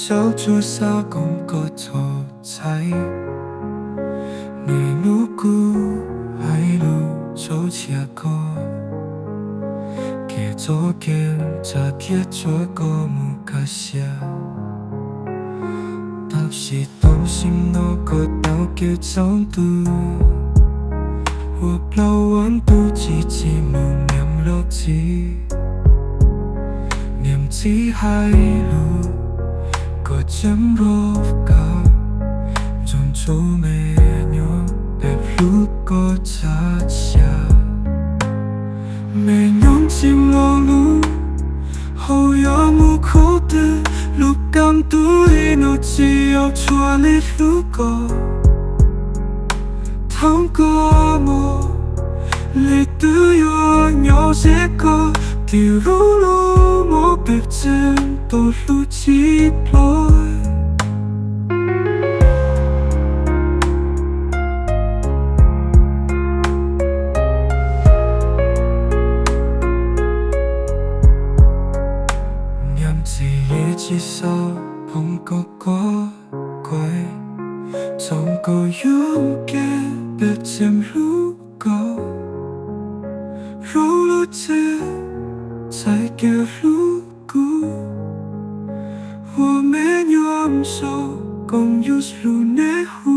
Tsaus tsuas xav koom koj txhos txhais, niaj hnub kuv hais lus txhawb nrhiav koj, kev txom kev tsam thiab tsuav koj mus kaj siab. Tab sis tau sim no koj tau kev tsaus ntuj, ua plaub ua ntug tsis txim mus niam los txiv. Niam txiv hais lus, koj tseem nrog kawm, nco ntsoov me nyuam peb hlub koj tshaj xyam. Me nyuam tsis mloog lus, hauj yam mus khov twg, lub kam tus ib no tsis yog txhua li hlub koj. Thov koj mog, leej twg yuav nyob ze koj, tim rau lub mob peb tseem tau hlub tsis ploj. Niam txiv yeej tsis xav pom koj quaj, txog koj yuam kev peb tseem hlub koj, rau lub tsev txais kev hlub kuv, ua me nyuam saum koom yus lub neb hu.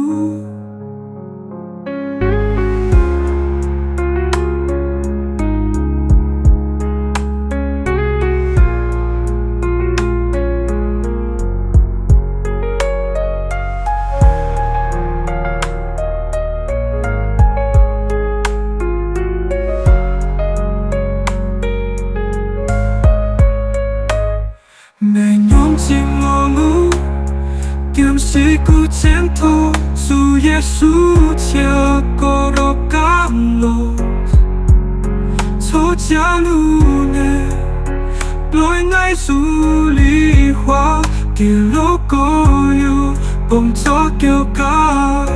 Me nyuam tsis mloog lus, tiam sis kuv tseem thov Tswv Yexus txhia kom rov qab los, txhob tsa lub neej loj nqaij xws li huab, tiam no koj yuav koom txoj kev kaj.